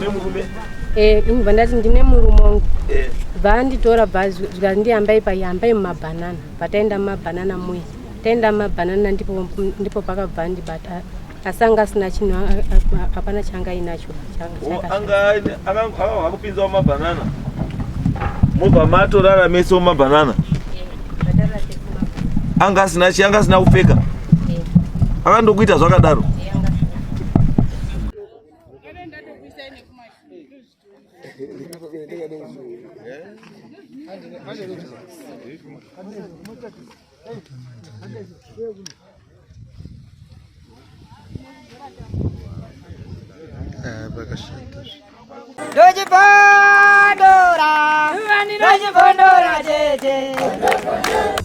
une murume? Eh, ini bva ndati ndine murume wangu. Eh. Bva anditora bva zvikanzi hambai pai hambai mumabhanana. Bva taenda mumabhanana muye. Taenda mumabhanana ndipo ndipo pakabva andibata. Asi anga asina chinhu hapana chaanga ainacho. Anga anga akupinza mumabhanana. Mobva matorara mese mumabhanana. Anga asina chi anga asina kupfeka. Akandokuita zvakadaro. Pakashata.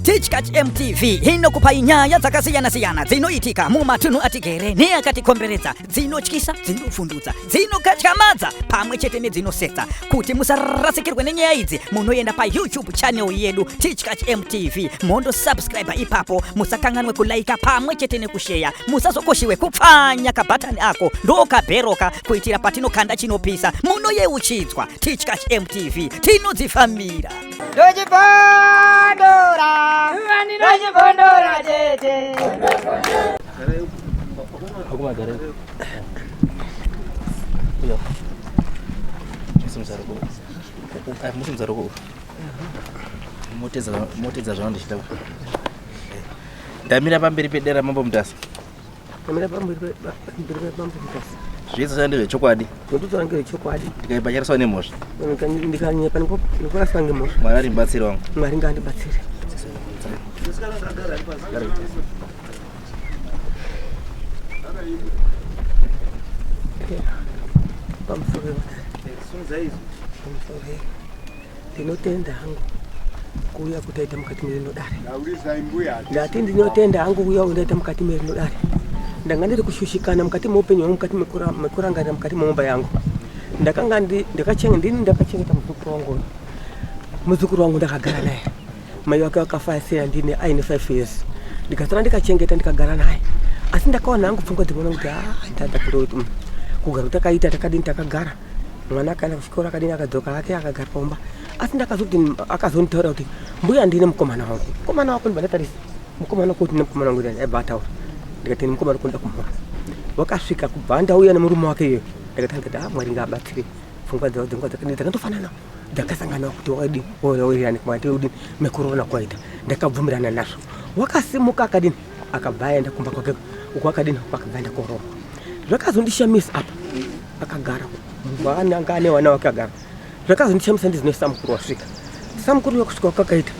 Tichkach MTV inokupai nyaya dzakasiyana-siyana dzinoitika mumatunhu atigere neakatikomberedza, dzinotyisa, dzinovhundutsa, dzinokatyamadza pamwe chete nedzinosetsa. Kuti musarasikirwe nenyaya idzi, munoenda paYouTube channel yedu Tichkach MTV, mondosubscribe ipapo, musakanganwe kulaika pamwe chete nekusheya, musazokoshiwe kupfanya kabhatani ako ndokabheroka kuitira patinokanda chinopisa munoyeuchidzwa. Tichkach MTV tinodzifambira. Ndochibondora, ndochibondora tete. Motedza zvavandichita. Ndamira pamberi pedera mambo Mutasa. Ndamira pamberi pamambo Mutasa. Zvese zvandi zvechokwadi. Ndinototaura ngezvechokwadi. Ndikaipa nemhosva. Ndikanyepa ndikuraswa ngemhosva. Mwari ari mubatsiri wangu. Mwari ngaandibatsire. Pamusoro pamusoro ndinotenda hangu kuuya kutaita mukati merino dare. Ndati ndinotenda hangu kuuya kundaita mukati merino dare. Ndanga ndiri kushushikana mukati meupenyu hwangu, mukati mekurangarira mukati memumba yangu. Ndakanga ndini ndakachengeta muzukuru wangu. Muzukuru wangu ndakagara naye. Mai wake wakafa asiya ndine aine 5 years. Ndikasara ndikachengeta ndikagara naye. Asi ndakaona hangu pfungwa dzimwe kuti ndakura kuti kugara takaita takadini takagara. Mwana akaenda kuchikoro akadini akadzoka hake akagara pamba. Asi ndakazoti akazonditaura kuti mbuya ndine mukomana wangu. Mukomana wako ndibva ndatarisa. Mukomana wako ndine mukomana wangu ndibva ataura. Ndikati mukomana wako ndoda kumuona. Wakasvika kubva ndauya nemurume wake iyoyo. Ndakati ndikati Mwari ngaabatsire. Pfungwa dzavo dzanga dzakadini dzakandofanana. Dzakasangana kuti wakadini wawirirana kumati udini mekuroona kwaita. Ndakabvumirana nazvo. Wakasimuka akadini akabva aenda kumba kwake uko akadini akabva aenda koroorwa. Zvakazondishamisa apa akagara mwana anga ane vana wake agara. Zvakazondishamisa ndizino samukuru wasvika. Samukuru wekusvika kwakaita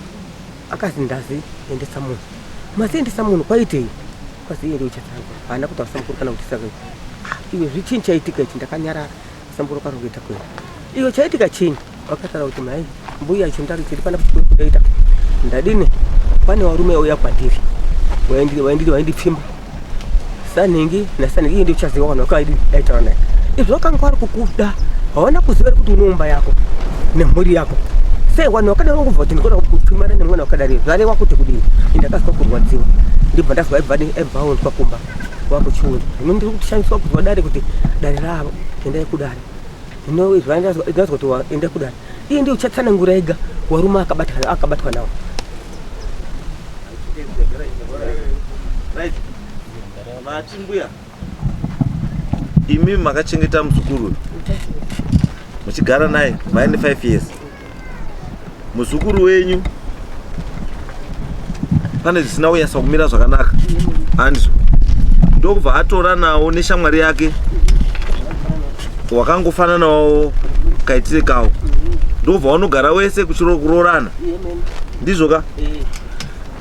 akazi ndazi endesa munhu. Mazi endesa munhu kwaitei? Kwazi iye ndiye uchatsanangura. Haana kutaura samukuru kana kuti saka. Iwe zvichinyi chaitika ichi ndakanyarara. Samukuru akarongedza kuenda. Iwe chaitika chinyi? Vakataura kuti mai mbuya icho ndari chiri pana kuita. Ndadini? Pane varume vauya kwandiri. Waindipfimba. Sanhingi nasanhingi iye ndiye uchaziva vanhu vakaidi aitaura naye. Izvo vakanga vari kukuda hawana kuziva kuti unoumba yako nemhuri yako. Sei vanhu vakadaro kubva kuti ndikoda kupfimana nemwana wakadari zvareva kuti kudini? Ndakazwa kurwadziwa. Ndibva ndazwa aibva aunzwa kumba wakuchiunza. Hino ndiri kushandiswa kuzwa dare kuti dare ravo endai kudare. Hino izvo ndazwa kuti endai kudare. Iye ndiye uchatsanangura ega warume akabatwa nawo. Right. Mati mbuya imi makachengeta muzukuru muchigara naye maine 5 years muzukuru wenyu pane zvisina kunyatsa kumira zvakanaka handizvo ndokubva atora nawo neshamwari yake wakangofananawo kaitire kawo ndokubva wanogara wese kuchiroorana ndizvo ka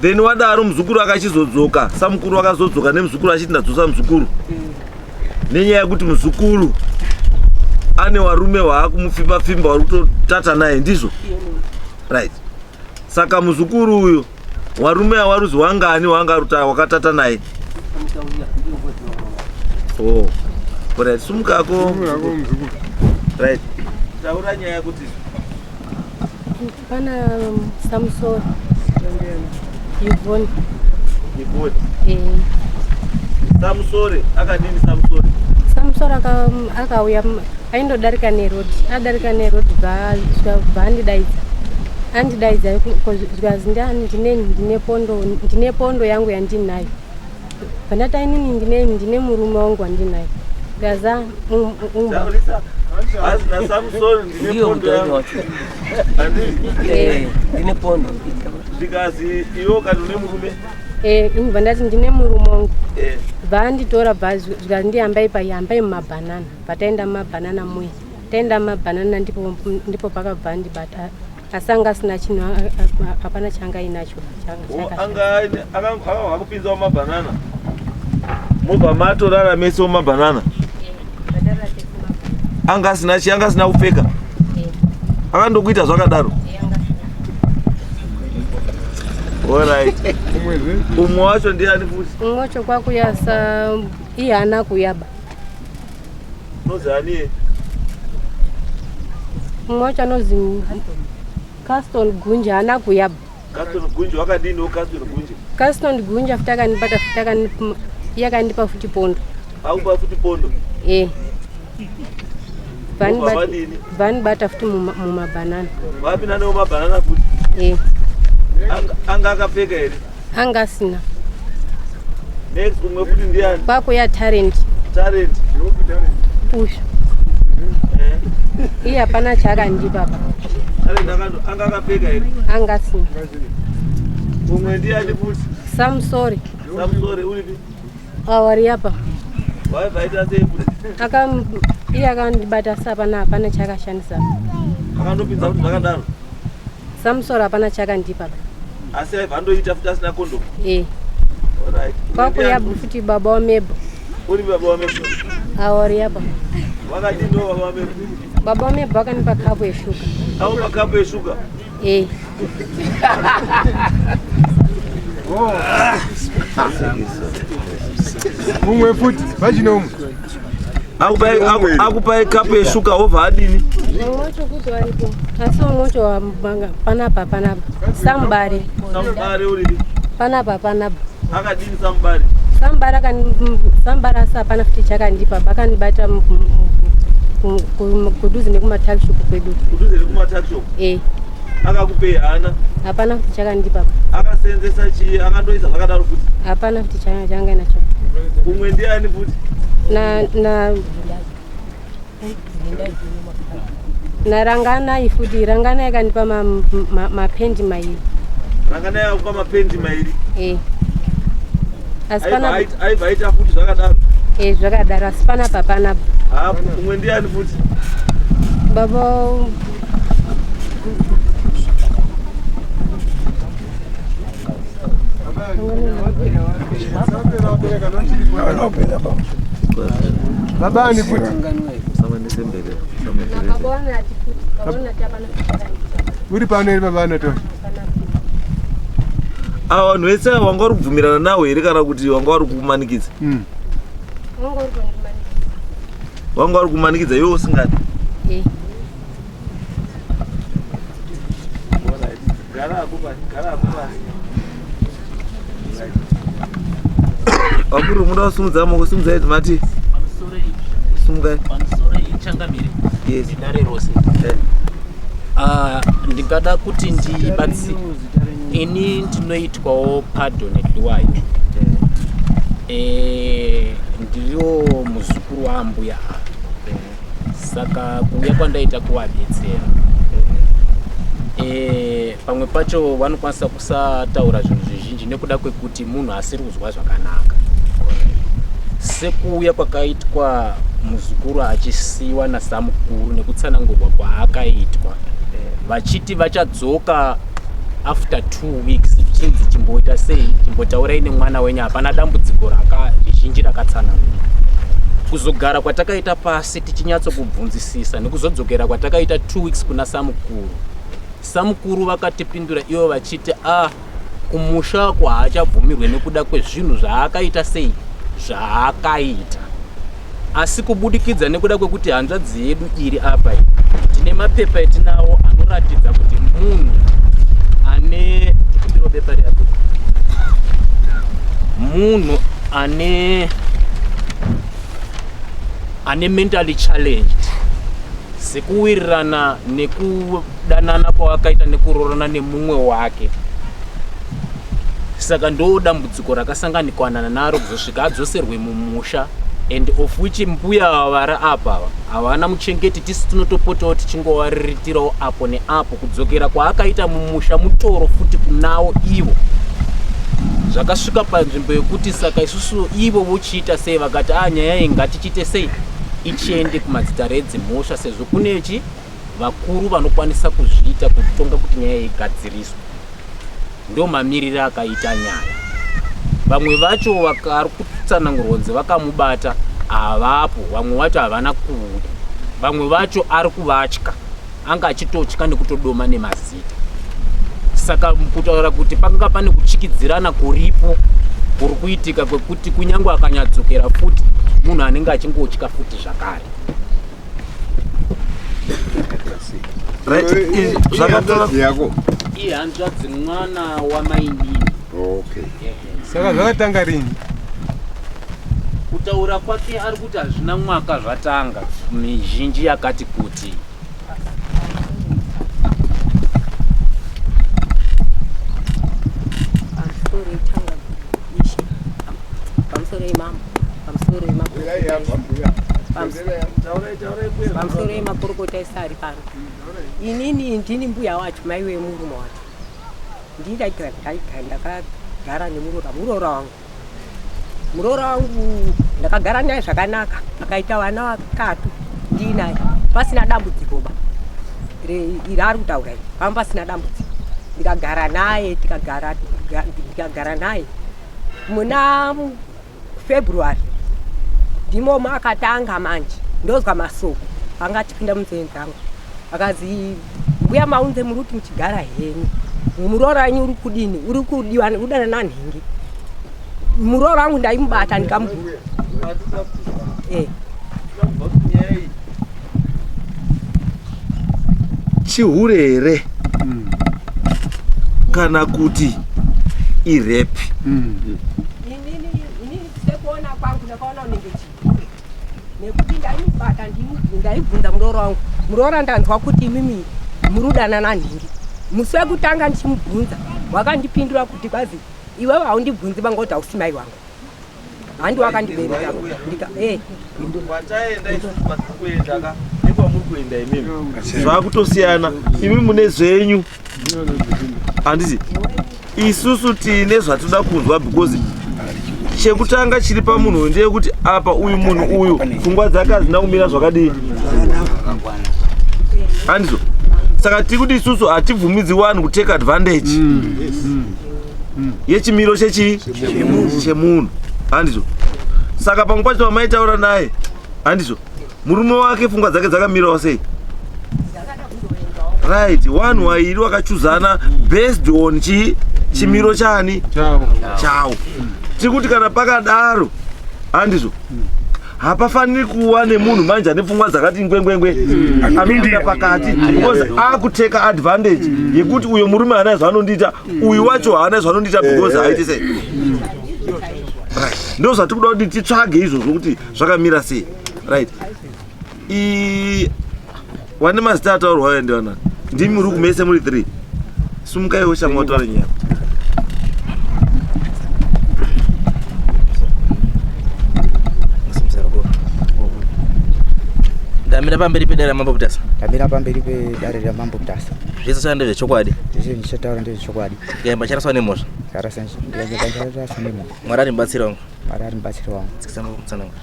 then wadaro muzukuru akachizodzoka samukuru akazodzoka nemuzukuru achiti ndadzosa muzukuru nenyaya yekuti muzukuru ane warume waakumupfimba pfimba wari kutotata naye ndizvo right saka muzukuru uyu warume awaruzi wangani wanga wakatata naye oh right sumukako right taura nyaya kuti Pana Samson Yvonne. Yvonne. Eh. Samsore akadini Samsore? Samusoro akauya aindodarika neroad, adarika neroad bva andidaidza. Andidaidza zvikanzi ndine ndine pondo ndine pondo yangu yandinayo. Bva ndati inini ndine ndine murume wangu wandinaye. Zvikanzi Taurisa. Hanzi naSamusoni ndine Ndiyo pondo mutauri yangu. wacho. Handiti? Eh, ndine pondo. Ndikazi iwe ukati une murume. Eh, ini bva ndati ndine murume wangu. Bva anditora bva zvikanzi ndihambai pa hambai mumabhanana. Bva taenda mumabhanana muya. Taenda mumabhanana ndipo ndipo pakabva andibata. Asi anga asina chinhu hapana chaanga ainacho. O, anga aine- akanga akupinza mumabhanana. Mobva matorara mese mumabhanana. Anga asina chi anga asina kupfeka. Akandokuita zvakadaro. Alright. Umwe wacho ndiani futi? Umwe wacho kwakuya sa iye haana kuyaba. Unozi ani? Umwe wacho anozi Caston Gunja haana kuyaba. Caston Gunje wakadini wo Caston Gunje? Caston Gunja futi akanibata futi iye akandipa futi pondo. Akupa futi pondo. Eh. Wobva vadini? Vanibata futi mumabhanana. Vapinda nemumabhanana futi. Eh. Anga akapfeka here? Anga asina. Next umwe futi ndiani? Kwakuya Talent. Talent. Uyu. Iye hapana chaakandipa apa. Talent anga akapfeka here? Anga asina. Umwe ndiani futi? Samsori. Samsori uripi? Awari apa. Waibva aita sei futi? Iye akandibata sa hapana hapana chaakashandisa. Akandopinza futi zvakadaro. Samsori hapana chaakandipa apa. Asi aibva andoita futi asina condom. Eh. Alright. Kwakuya futi baba wamebo. Uri baba wamebo. Awari apa. Wakadini wo baba wamebo? Baba wamebo akanipa kapu yeshuga. Akupa kapu yeshuga. Eh. Mumwe futi, vachine umwe. Akupai kapu yeshuga wobva adini? Umwe wacho kuti varipo. Asi umwe wacho panapa panapa. Samubare. Samubare uripi? Panapa panapa. Akadini Samubare? Samubare Samubare asi hapana futi chakandipa. Akanibata kudhuze nekumatakishopu kwedu. Kudhuze nekumatakishopu? Eh. Akakupei hana? Hapana futi chakandipa. Akasenzesa chii? Akandoisa zvakadaro futi? Hapana futi chaanga nacho. Umwe ndiani futi? Na na naranganai futi ranganai akandipa mapendi mairi. Ranganai akupa mapendi mairi. Eh. Asi pana Aibva aita futi zvakadaro. Eh, zvakadaro asi panapa panapa. Hapo umwe ndiani futi? Baba Babani futi. Baba wanati futi baba wanati hapana futi chakandipa. Uri pano here baba anatoa? Ava vanhu vese ava wanga uri kubvumirana nawo here kana kuti wanga uri kumanikidza? Wanga uri kundimanikidza. Wanga uri kumanikidza iwe usingadi. Eh. Gara hako pasi, gara hako pasi. Vakuru munoda kusimudza maoko, simudzai mati. Simukai. Pamusoro ichangamire. Yes. Nedare rose. Ah, ndingada kuti ndibatsi ini ndinoitwawo Pardon Dliwayo. Eh, ndiriwo muzukuru waambuya ava. Saka kuuya kwandaita kuvabetsera. Eh, pamwe pacho vanokwanisa kusataura zvinhu zvizhinji nekuda kwekuti munhu asiri kuzwa zvakanaka. Sekuuya kwakaitwa muzukuru achisiyiwa nasamukuru nekutsanangurwa kwaakaitwa vachiti vachadzoka after 2 weeks zvichinzi chimboita sei chimbotaurai nemwana wenyu hapana dambudziko raka rizhinji rakatsanangurwa kuzogara kwatakaita pasi tichinyatsokubvunzisisa nekuzodzokera kwatakaita 2 weeks kuna samukuru samukuru vakatipindura ivo vachiti a kumusha uko haachabvumirwe nekuda kwezvinhu zvaakaita sei zvaakaita asi kubudikidza nekuda kwekuti hanzvadzi yedu iri apa iyi tine mapepa etinawo anoratidza kuti munhu ane tikumbiro bepa riapo munhu ane ane mentally challenged sekuwirirana nekudanana kwavakaita nekuroorana nemumwe wake saka ndo dambudziko rakasanganikwanana naro kuzosvika adzoserwe mumusha and of which mbuya ava vari apa ava havana muchengeti tisu tinotopotawo tichingovariritirawo apo neapo kudzokera kwaakaita mumusha mutoro futi kunawo ivo zvakasvika panzvimbo yekuti saka isusu ivo vochiita sei vakati a ah, nyaya iyi ngatichiite sei ichiende kumadzitare edzimhosva sezvo kune chi vakuru vanokwanisa kuzviita kutonga kuti nyaya igadziriswe ndo mamirire akaita nyaya vamwe vacho vari kutsanangurwa kunzi vakamubata havapo vamwe vacho havana kuuya vamwe vacho ari kuvatya anga achitotya nekutodoma nemazita saka kutaura kuti pakanga pane kuchikidzirana kuripo kuri kuitika kwekuti kunyange akanyadzokera futi munhu anenge achingotya futi zvakare ihanzvadzi mwana wamainini okay. Saka zvakatanga rini? Kutaura kwake ari kuti hazvina mwaka zvatanga, mizhinji yakati kuti. Pamusoro emakurukota ese ari pano, inini ndini mbuya wacho, mai wemurume wacho. Ndakagara nemuroora muroora wangu muroora wangu ndakagara naye zvakanaka akaita vana vatatu ndiinaye pasina dambudziko ba iri ari kutaura iri pamba pasina dambudziko ndikagara naye tikagara ndikagara naye muna February ndimo maakatanga manje ndozwa masoko anga achipinda munzeve dzangu akazi mbuya maunze muri kuti muchigara henyu muroora wenyu uri kudini uri kudiwa udana nanhingi muroora wangu ndaimubata ndikamu eh. Chihure here kana kuti irepi? Inini inini sekuona kwangu ndakaona unenge chihure nekuti ndaimubata ndaibvunza muroora wangu muroora ndanzwa kuti imimi muri udanana nhingi musi wekutanga ndichimubvunza wakandipindura kuti kwazi iwewe haundibvunzi vangoti hausi mai wangu handi wakandibereka ndika eh Kwataenda isusu kwatiri kuenda ka nekwamuri kuenda imimi zvakutosiyana imi mune zvenyu handiti isusu tine zvatinoda kunzwa because chekutanga chiri pamunhu uyu ndeyekuti apa uyu munhu uyu pfungwa dzake hadzina kumira zvakadii handizvo saka tiri kuti isusu hatibvumidzi vanhu kutake advantage yechimiro chechii chemunhu handizvo saka pamwe pacho pamaitaura naye handizvo murume wake pfungwa dzake dzakamirawo sei right one wairi wakachuzana based on chii chimiro chani chawo tiri kuti kana pakadaro handizvo hapafaniri kuva nemunhu manje ane pfungwa dzakati ngwengwengwe anopinda pakati because akuteka advantage yekuti uyo murume haana zvaanondiita uyu wacho haana zvaanondiita because haiti sei right ndo zvatiri kuda kuti titsvage izvozvo kuti zvakamira sei right I wane mazita ataurwa ayo ndiwana ndimi muri kumese muri 3 sumukaiwo shamwa utaure nyaya Ndamira pamberi pedare ramambo Mutasa. Ndamira pamberi pedare ramambo Mutasa. Zvese zvanga ndezvechokwadi. Zvese ndichataura ndezvechokwadi. Ndikaimba charaswa nemhosva. Charaswa ndikaimba nemhosva. Mwari ari mubatsiri wangu. Mwari ari mubatsiri wangu. Tsikisa mutsanangura.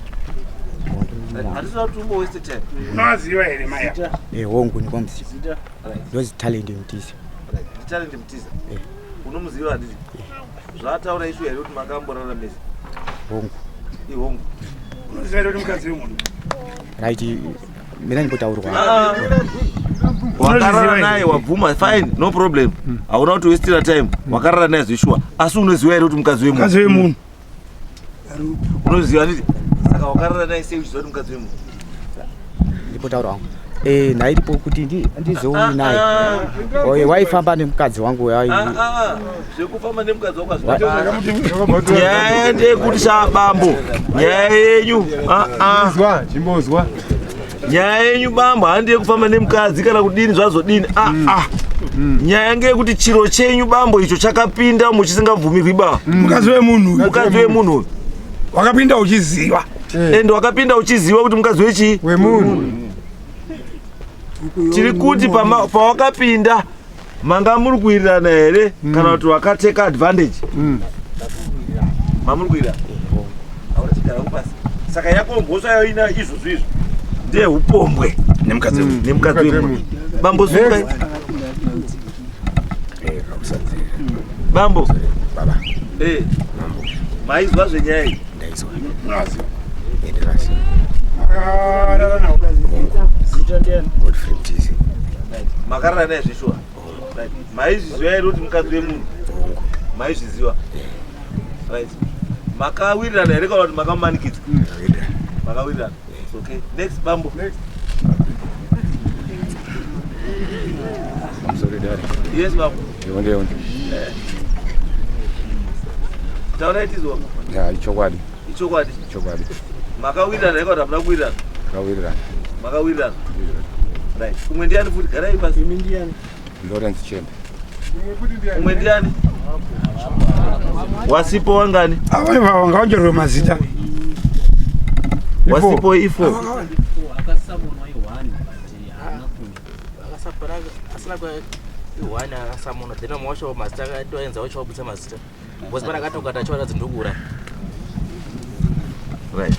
Hatisi tumbo waste time. Unovaziva here mai ava? Eh, hongu ndinomuziva. Ndozi Talent Mutiza. Right. Talent Mutiza. Eh. Unomuziva handiti? Zvaataura ishu here kuti makamborara mese? Hongu. Ihongu. Unoziva here kuti mukadzi wemunhu? Right. Mina ndimbotaurwa. Ah. Wakarara naye wabvuma fine no problem. Hauna kuti wastira time. Wakarara naye zveshuwa. Asi unoziva here kuti mukadzi wemunhu? Mukadzi wemunhu. Unoziva handiti? Saka wakarara naye sei uchiziva kuti mukadzi wemunhu? Ndimbotaura wangu. Eh, ndairipo kuti ndizouyi naye. Ah, Oye, waifamba nemukadzi wangu Ah, ah, zvekufamba nemukadzi wako hazvina. Nyaya ndeyekuti sha bambo, nyaya yenyu ah, ah. Chimbozwa. Nyaya yenyu bambo handi yekufamba nemukadzi kana kudini zvazodini ah, ah. Nyaya ngeyekuti chiro chenyu bambo icho chakapinda muchisingabvumirwi ba. Mukadzi wemunhu. Mukadzi wemunhu uyu. Wakapinda uchiziva. Ende wakapinda uchiziva kuti mukadzi wechii? Wemunhu. Tiri kuti pawakapinda manga muri kuwirirana here kana kuti wakateka advantage? Mamuri kuwirirana. Hauna chigara kupasi. Saka yako mhosva yaina izvozvo izvo ndeyeupombwe nemukadzi wemunhu. Nemukadzi wemunhu. Bambo sungai. Bambo. Baba. Eh. Maizwa zvenyaya iyi? Ndaizwa. Godfrey Mtisi. Makarara naye zveshuwa? Right. Maizviziva here kuti mukadzi wemunhu? Maizviziva? Right. Makawirirana here kana kuti makamumanikidza? Makawirirana. It's okay. Next bambo. Next. I'm sorry, Daddy. Yes, bambo. Yonde yonde. Taurai tizwa. Ya, ichokwadi. Ichokwadi. Ichokwadi. Makawirirana here kana kuti hamuna kuwirirana? Takawirirana. Makawirirana. Right. Umwe ndiani futi? Garai pasi. Imi ndiani? Lawrence Chembe. Umwe ndiani? Wasipo wangani? Ava ivava ngavanyorwe mazita. Wasipo ifo. Akasamonwa i1 but haana kuuya. Asina i1 akasamonwa then vamwe vacho mazita akatoenza vacho vabudisa mazita because pana akati ukati achiona dzindokura. Right.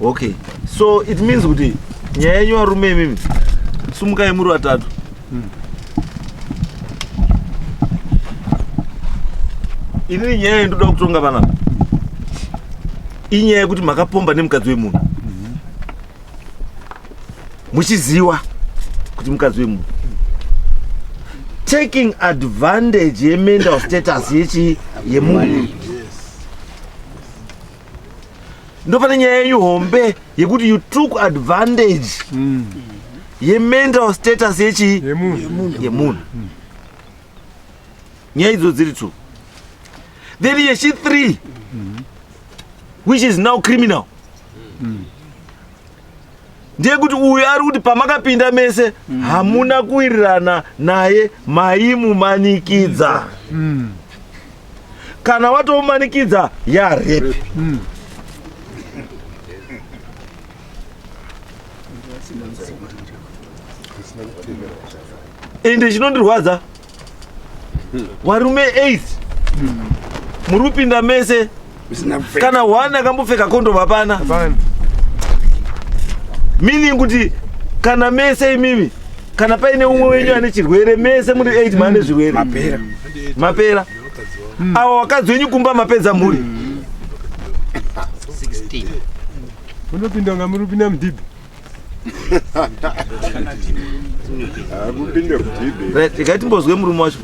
Okay. So it means kuti nyaya yenyu varume imimi sumukai muri vatatu. Inini nyaya yendoda kutonga panapa inyaya yekuti makapomba nemukadzi wemunhu muchiziwa kuti mukadzi wemunhu, taking advantage yemental status yechi yemunhu. Ndopane nyaya yenyu hombe yekuti you took advantage yemental status yechi yemunhu. Nyaya idzo dziri two. Then yechi 3, which is now criminal, ndeyekuti uyu ari kuti pamakapinda mese hamuna kuwirirana naye, maimumanikidza. Kana watomumanikidza, yarape. Ende chinondirwadza, varume 8 muri kupinda mese, kana one akambopfeka kondomu hapana, meaning kuti kana mese imimi, kana paine umwe wenyu ane chirwere, mese muri 8 maane zvirwere, mapera. Ava wakadzi wenyu kumba, mapedza mhuri. 16. Unopinda nga muri kupinda mudhibhi. Kupinda mudhibhi. Right, regai timbozwe murume wacho.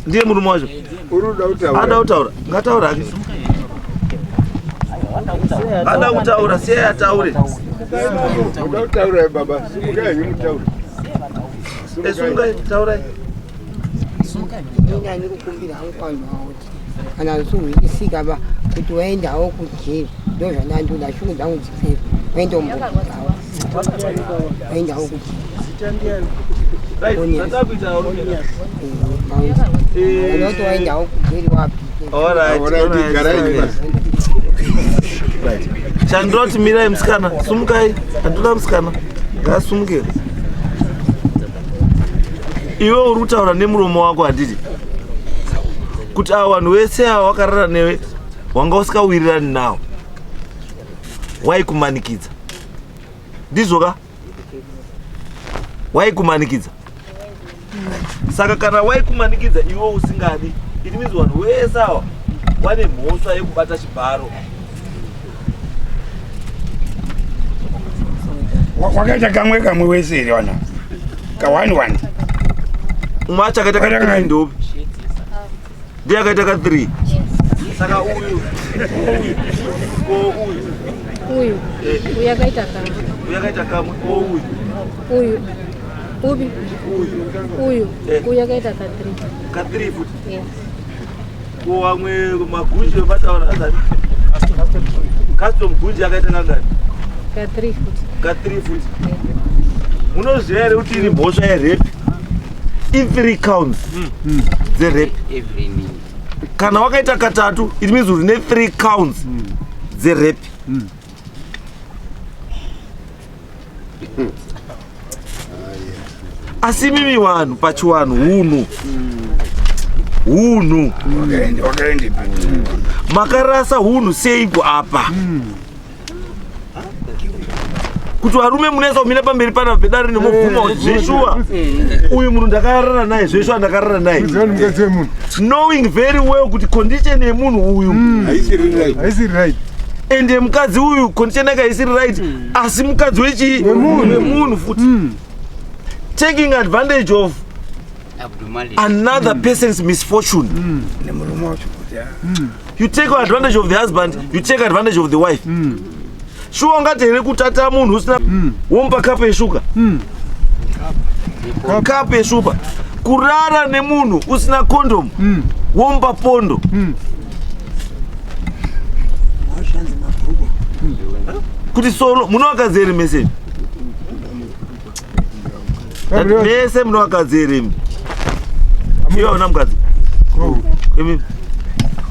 Ndiye murume wacho Uri kutaura. Ada kutaura, ngataura hake. Ada kutaura, siyai ataure. Uda kutaura baba, simukai henyu mutaure. Simukai, taurai. Ini andikukumbira hangu vanhu avo kuti kana zvizohwisisika ba kuti waendawo kujeri, ndo zvandandoda, shungu dzangu dzipere, waenda umbokudawo, waendawo kujeri. Right, zvatakuita varume. Kana kuti waendawo kujeri wapi. Alright, Alright, garai alright. Right. Chandinoti mirai musikana, sumukai, handinoda musikana. Ngaasumuke. Iwe uri kutaura nemuromo wako handiti? Kuti ava vanhu vese ava wakarara newe wanga usikawirirani nawo. Waikumanikidza. Ndizvo ka? Waikumanikidza. Saka kana waikumanikidza iwe usingadi, it means vanhu vese ava wane mhosva yekubata chibharo. Wakaita kamwe kamwe wese here wana ka one one? Umwe acho akaita ka 3 ndopi? Ndiye akaita ka 3. Saka uyu uyu ko uyu Uyu uyu akaita kamwe. Uyu akaita kamwe ouyu. Uyu upi? Uyu. Eh. Uyu akaita ka 3. Ka 3 futi. Yeah. Ko vamwe magunji vemataura azani? Custom gunji akaita kangani? Ka 3 futi. Ka 3 futi. Munoziva here kuti iri mhosva yerape? In 3 counts dzerape. Kana wakaita katatu, it means uri ne 3 counts dzerape. Asi imimi vanhu pachivanhu hunhu hunhu makarasa hunhu seiko apa kuti varume munoisa kumira pamberi pana pedare nemobvuma kuti zveshuwa uyu munhu ndakarara naye zveshuwa ndakarara naye knowing very well kuti condition yemunhu uyu haisiri right ende mukadzi uyu condition yake haisiri right asi mukadzi wechii wemunhu futi taking advantage of another person's misfortune. Nemurume wacho kuti You take advantage of the husband, you take advantage of the wife. Shuwa ungati here kutata munhu usina womupa kapu yeshuga, kapu yeshupa, kurara nemunhu usina condom womupa pondo. Kuti solo munovakadzi here mese? Ndati mese munovakadzi here imi? Iwe hauna mukadzi? Imi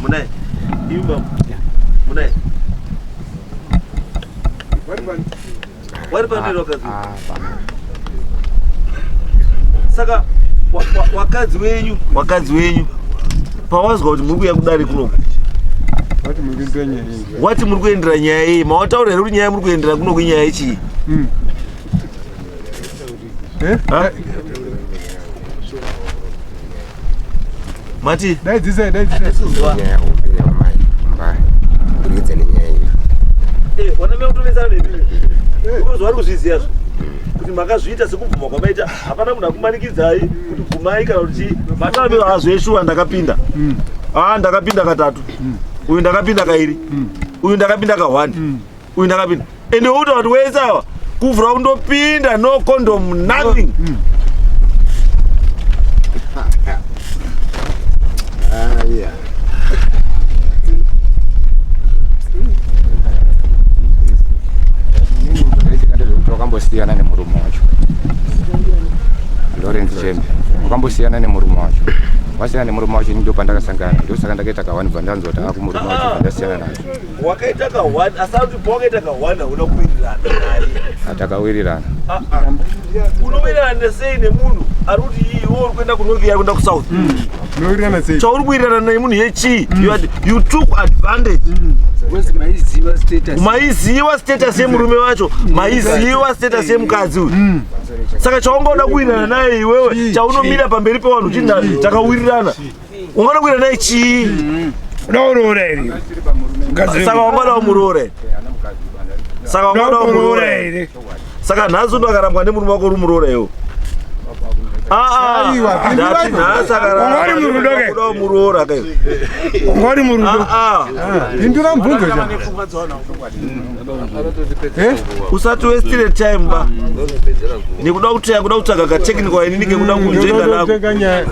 munaye? Imi baba munaye? Wari pamberi wakadzi. Saka wakadzi wenyu, wakadzi wenyu pawazwa kuti muri kuuya kudare kunoku, Wati muri kuendera nyaya iyi. Wati muri kuendera nyaya iyi, mawataura here kuti nyaya muri kuendera kunoku inyaya yechii? Ha? Mati daidzisai, daidzisai. Nyaya hombe yavamai kumba kuburikidza nenyaya iyo. Eh, wana mai kutonetsana nemi because vari kuzviziva zvo kuti makazviita sekubvuma kwamaita, hapana munhu akumanikidzai kuti bvumai kana kuti chii. Mataura hazveshuwa ndakapinda, ah, ndakapinda katatu, uyu ndakapinda kairi, uyu ndakapinda ka1, uyu ndakapinda, ende wokuta kuti wese awa kuvhura undopinda no condom, nothing. Ah, yeah. Zvakaitika ndezvekuti wakambosiyana nemurume wacho Lawrence Chembe, wakambosiyana nemurume wacho, wasiyana nemurume wacho, ini ndo pandakasangana, ndosaka ndakaita ka1 bva ndanzwa kuti akumurume wacho, bva ndasiyana nacho. Wakaita ka1, asi kuti pawakaita ka1 hauna kuwirirana naye? Atakawirirana. Ah, ah. Unowirirana sei nemunhu ari kuti iwe uri kuenda kunorth, iye ari kuenda kusouth? Unowirirana sei? Chauri kuwirirana nemunhu yechii? You took advantage. Because maiziva status. Maiziva status yemurume wacho, maiziva status yemukadzi uyu, saka chaungoda kuwirirana naye iwewe, chaunomira pamberi pevanhu uchiti takawirirana, ungada kuwirirana naye chii? Unomuroora here? Saka wangada umuroora here? Saka wangada umuroora Unomuroora here? here? Saka nhasi undo akarambwa nemurume wako uri muroora iwo? Aiwa, Ndati nhasi Ungori murudo ke? akaramba muroora kai? Ungori murudo. Pindura mubvunzo cha. Usati westire time ba nekuda kuteya kuda kutsvaga katechnical inini kekuda kunzvenga nako. Tenga nyaya.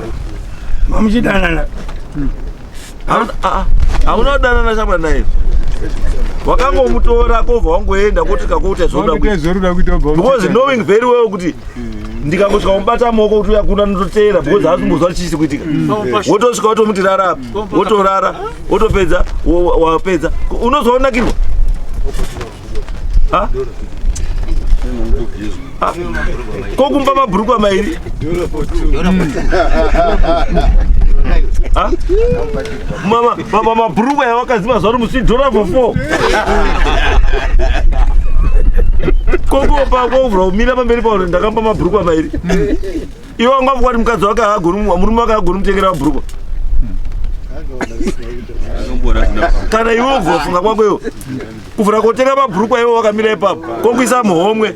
Mamuchidanana. Hauna kudanana shamwari naye, wakangomutora kobva wangoenda kotsvika koita zvoda Wakuita zvoruda kuita ubva because knowing very well kuti ndikangosvika mubata maoko kuti uya kuna ndototeera because haasi kumbozwa kuti chii kuitika. Wotosvika wotomuti rara apa, wotorara, wotopedza, wapedza, unozoonakirwa. Ha? Ah, kokumba mabhurukwa mairi. Ha? Mama, mama, mabhurukwa yawakadzi mazuva ano musi dhora for four. Kokopa kovhura kumira pamberi pauro ndakamba mabhurukwa mairi. Iwe wanga kwati mukadzi wake haagoni, murume wake haagoni mutengera mabhurukwa. Kana iwe ubva funga kwako iwe kuvhura kotenga mabhurukwa, iwe wakamira ipapo kokuisa muhomwe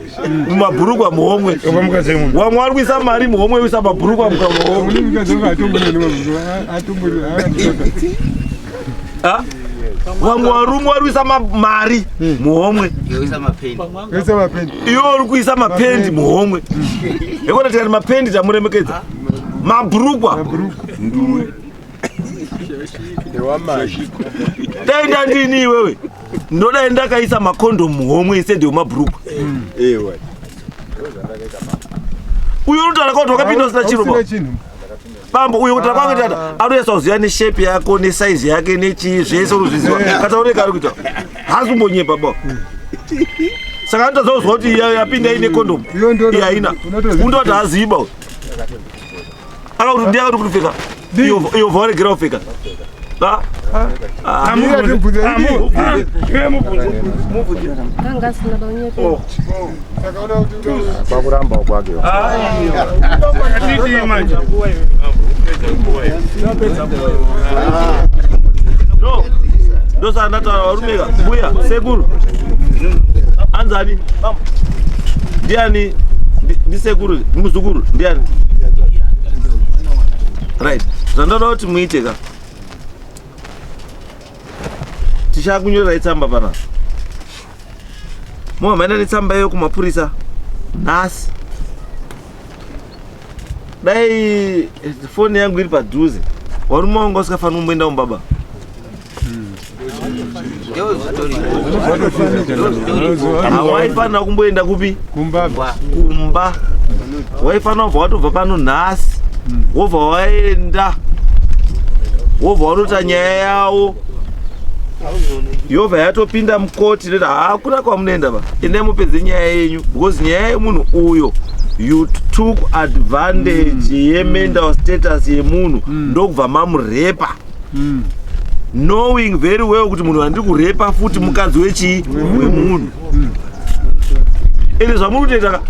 mumabhurukwa muhomwe, wamwe wari kuisa mari muhomwe, uisa mabhurukwa muhomwe. Mukadzi wako atombori atombori. Ha? Vamwe varume vari kuisa mari muhomwe, iwe uri kuisa mapendi muhomwe. Hekona tikati mapendi tamuremekedza, mabhurukwa dai ndandini iwewe ndodai ndakaisa makondomu muhomwe instead yemabhurukwa. Uyo unotaura kuti wakapinda usina chiro ba. Bambo uyo kutaura kwake tata anoyesa kuziva neshape yako nesaizi yake nechii zvese unozviziva kataureka ari kuita haasi kumbonyepa ba. Saka anotadza kuzwa kuti yapinda ine kondomu iyi haina, undoti haazivi ba. Akakuti ndiye akati kupfeka iyo vawaregera kupfeka. Anga asina baunyepe. Kwakuramba kwake. No, ndosaka ndataura varume ka, mbuya sekuru anzani ndiani, ndisekuru muzukuru ndiani? Right, zvandoda kuti muite ka, tichakunyorerai tsamba panapa, muhamaenda netsamba iyo kumapurisa nhasi. Dai foni yangu iri padhuze, varume vangu vasikafaniri kumboenda mubaba hawaifanira kumboenda kupi? Kumba. Waifanira kubva watobva pano nhasi, wobva waenda, wobva wanoita nyaya yawo, yobva yatopinda mukoti noti hakuna kwamunoenda ba, endai mupedze nyaya yenyu, because nyaya yemunhu uyo, you took advantage yemental status yemunhu, ndokubva mamurepa, knowing very well kuti munhu wandiri kurepa futi mukadzi wechii wemunhu. Ende zvamuri kutoita ka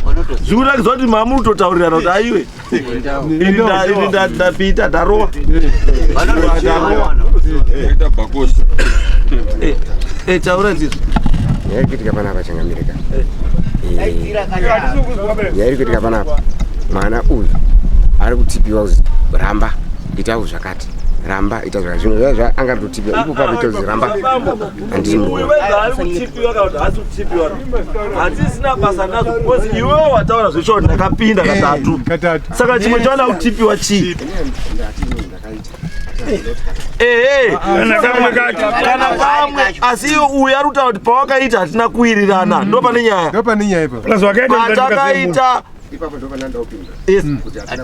zviri kuratidza kuti mamuri kutotaurirana kuti aiwe, ini ndapita ndarova ndarova. Taura ndizvo. Nyaya iri kuitika panapa, changamireka, nyaya iri kuitika panapa, mwana uyu ari kutipiwa kuzi ramba, itawo zvakati, ramba, ita zvakati. Zvimwe zva anga totipiwa ipo papo, ita kuzi ramba, handisi Uyu wega ari kutipiwa kana kuti haasi kutipiwa, hatisina basa nazvo, because iwewo wataura zveshuwa kuti ndakapinda katatu. Saka chimwe chaona kutipiwa chii? Ehe, kana pamwe, asi iwe uyu ari kutaura kuti pawakaita hatina kuwirirana, ndo pane nyaya. Ndo pane nyaya ipapo. Patakaita Ipapo ndo pana ndaupinda. Yes. Kuti ari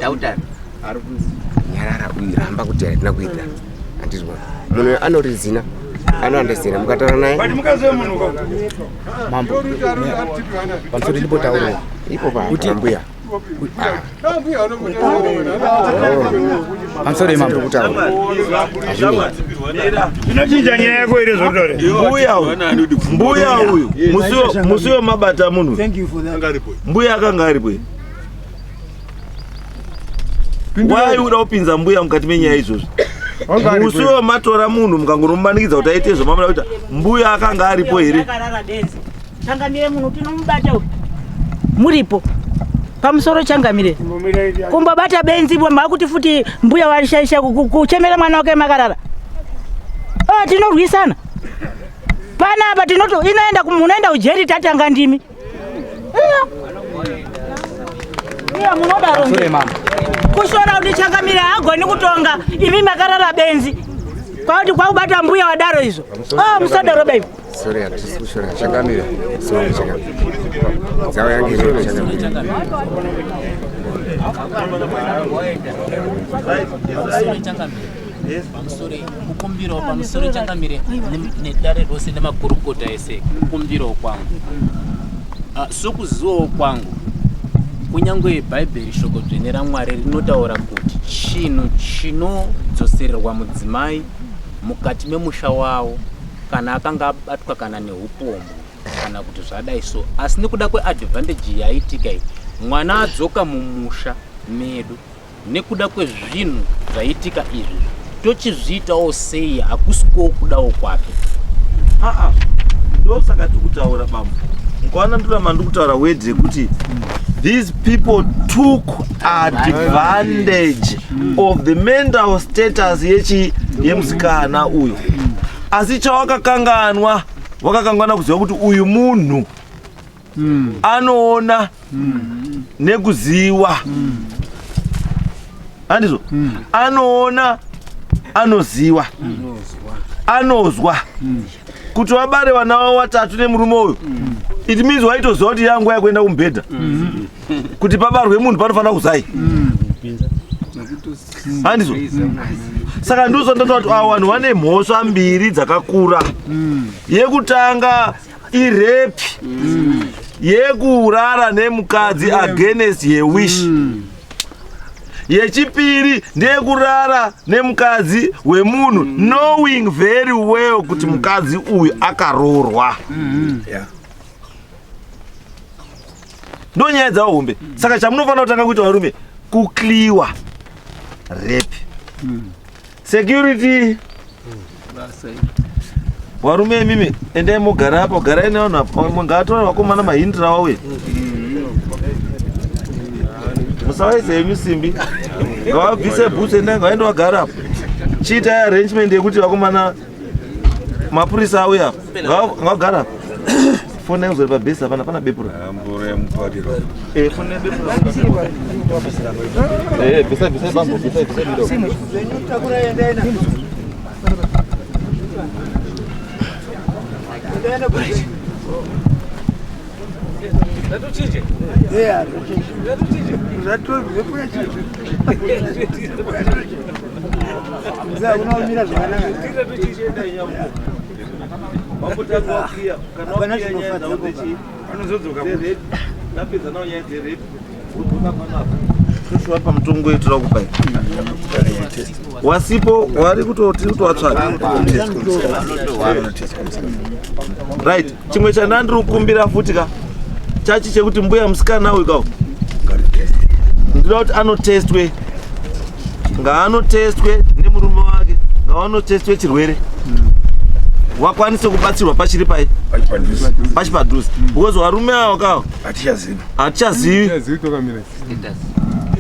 kunyarara uyu, ramba kuti hatina kuwirirana, handizwa. Munhu anorizina, anoandesera mukataura naye. Mambo, pamusoro ndimbotaurawo. Ipo pa Kuti- mbuya. Pamusoro yemambo. Inochinja nyaya yako here zvotore? Mbuya uyu, mbuya uyu, musi wemabata munhu, mbuya akanga aripo here? Wai uda kupinza mbuya mukati menyaya izvozvi? Musi wematora munhu mukangonomumanikidza kuti aite zvamamuda kuita, mbuya akanga aripo here? Akarara benzi. Changamire, munhu tinomubata uyu muripo pamusoro. Changamire, kumbobata benzi bo makuti futi mbuya warishaisha kuchemera mwana wake makarara. Oh, tinorwisana panapa, tinoto inoenda munoenda ujeri, tatanga ndimi. Iya. Iya, munodaro Pamusoro yemambo. kushora kuti changamire haagoni kutonga, imi makarara benzi, kwakuti kwakubata mbuya wadaro izvo. Oh, musadaro baibu. Sorry, hatisi kushora changamire. Sorry changamire, dzavo yange iri changamire. Pamusoro changamire, pamusoro, kukumbirawo pamusoro changamire nedare rose nemakurukota ese, kukumbirawo kwangu, sokuzivawo kwangu, kunyange bhaibheri, shoko dzvene raMwari rinotaura kuti chinhu chinodzosererwa mudzimai mukati memusha wavo kana akanga abatwa kana neupombwe kana kuti zvadai so, asi nekuda kweadvantage yaitika iyi, mwana adzoka mumusha medu nekuda kwezvinhu zvaitika izvi, tochizviitawo sei? Hakusikowo kudawo kwake. Aa, ndosaka tiri kutaura bambo, mukaona ndoramba ndiri kutaura word rekuti these people took advantage of the mental status yechi yemusikana uyu. Asi chawakakanganwa, wakakanganwa kuziva kuti uyu munhu anoona nekuziwa. Handizvo? Anoona, anoziwa, anozwa. Kuti wabare vana vavo vatatu nemurume uyu, it means waitoziva kuti yanguva yekuenda kumubhedha. Kuti pabarwe munhu panofanira kuzai. Handizvo? Saka ndizvo ndatoa kuti ava vanhu vane mhosva mbiri dzakakura. Yekutanga irape, yekurara nemukadzi against her wish. Yechipiri ndeyekurara nemukadzi wemunhu knowing very well kuti mukadzi uyu akaroorwa. Ndo nyaya dzavo hombe. Saka chamunofanira kutanga kuita varume, kukliwa rape. Security, varume imimi endai mogara apo, garai nevanhu apo, ngaatore vakomana mahindira vauye. Musavaise henyu simbi, ngavabvise bhutsu, endai ngavaende vagara apo. Chiitai arrangement yekuti vakomana mapurisa auye apo, ngavagara apo. Foni yangu zori pabhesi, hapana pana bepura. Foni yebepura. Bvisai bvisai bambo, bvisai bvisai bidoko. Pamutongo yetu kupai wasipo wari kutoti kutovatsvaga. Right, chimwe chandandiri kukumbira futi ka chachi chekuti mbuya musikana uyu kawo ndinoda kuti anotestwe, ngaanotestwe nemurume wake, ngaanotestwe chirwere wakwanise kubatsirwa pachiri pai pachipadhuze, because varume ava kawo hatichazivi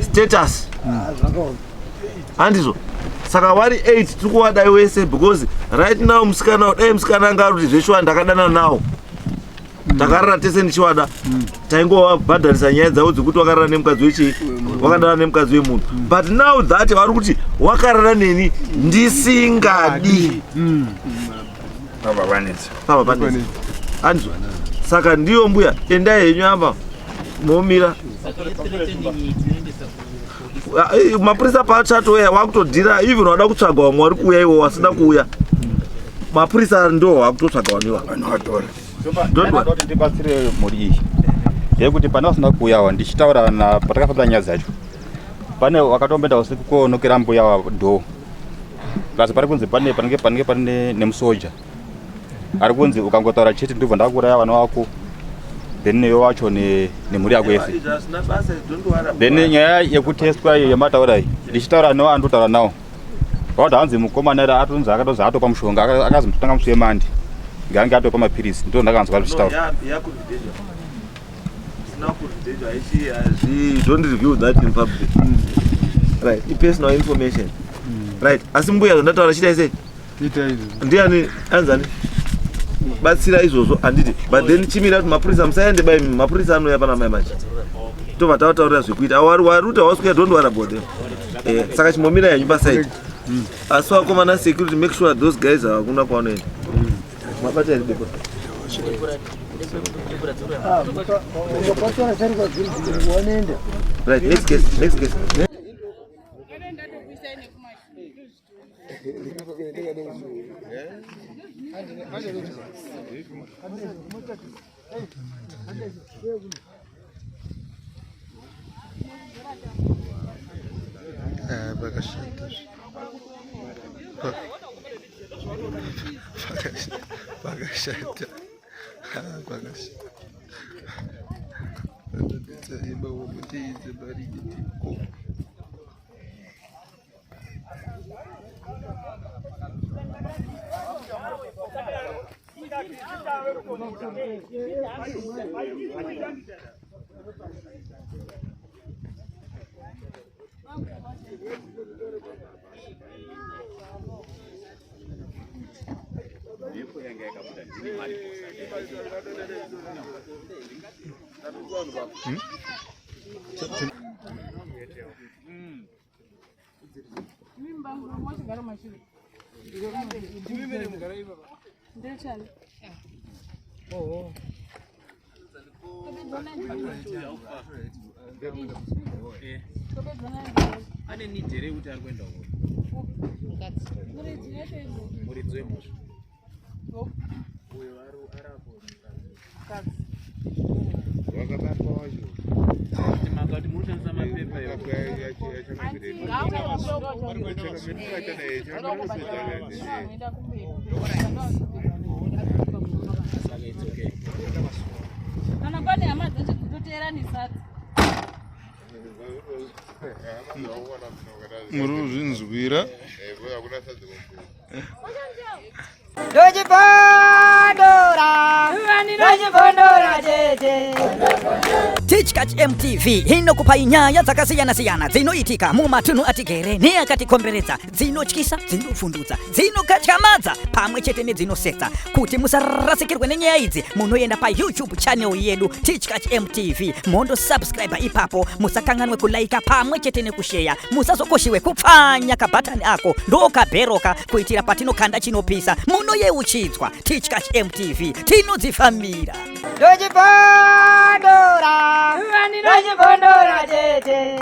status, handizvo? Saka vari 8 tiri kuvadai wese, because right now musikana, dai musikana anga ari kuti zveshuwa ndakadana nawo, takarara tese ndichivada, taingovabhadharisa nyaya dzavo dzekuti wakarara nemukadzi wechii, wakadana nemukadzi wemunhu. But now that vari kuti wakarara neni ndisingadi, pava panetsa, handizvo? Saka ndiyo mbuya, endai henyu apa momira. Mapurisa paachatouya wakutodhira, even wada kutsvaga vamwe vari kuuya, iwo wasina kuuya, mapurisa ndo wakutotsvaga vanhu ivavo. Kuti ndibatsire mhuri iyi ndeyekuti pane vasina kuuyawa, ndichitaura patakafambira nyaya dzacho, pane wakatomboenda usiku konokera mbuya door, kasi pari kunzi pane panenge pane nemusoja ari kunzi ukangotaura chete ndobva ndakuuraya vana vako, then newe wacho nemhuri yako yese. Then nyaya yekutestwa iyo yamataura iyi, ndichitaura newo andotaura nawo vakuti hanzi mukomana ere atonzi akatozi atopa mushonga, akazi mutotanga musi wemandi ngeange atopa mapirisi, ndo ndakanzwa zvichitaura. Don't reveal that in public, right? Ipersonal information, right? Asi mbuya, zvandataura chitai sei? Ndiani anzani batsira izvozvo, handiti? But then chimira kuti mapurisa musaende bai, mapurisa anouya pana mai manje, tobva tavataurira zvekuita. Waruta waswika, don't worry about them. Saka chimbomira henyu paside, asi vakomana security, make sure those guys havakuna kwavanoenda. Mabata here bepa? Right, next case, next case. Pakashata, pakashata, pakashata. Vanodetsa womuteedze barikitiko. Ane need here yekuti ari kuenda uko muridzi wemhosva uyo ari apo. Wakabatwa wacho. Kuti makati muri kushandisa mapepa. Saka it's okay. Kana pane hama dzacho dzinoteera nesadza. Muri kuzvinzwira. Ndochibondora, ndochibondora tete. Tichkach MTV inokupai nyaya dzakasiyana-siyana dzinoitika mumatunhu atigere neakatikomberedza, dzinotyisa, dzinovhundutsa, dzinokatyamadza pamwe chete nedzinosetsa. Kuti musarasikirwe nenyaya idzi, munoenda paYouTube channel yedu Tichkach MTV, mondosubscribe ipapo. Musakanganwe kulaika pamwe chete nekusheya. Musazokoshiwe kupfanya kabhatani ako ndokabheroka kuitira patinokanda chinopisa munoyeuchidzwa. Tichkach MTV, tinodzifambira. Ndochibondora, ndochibondora tete.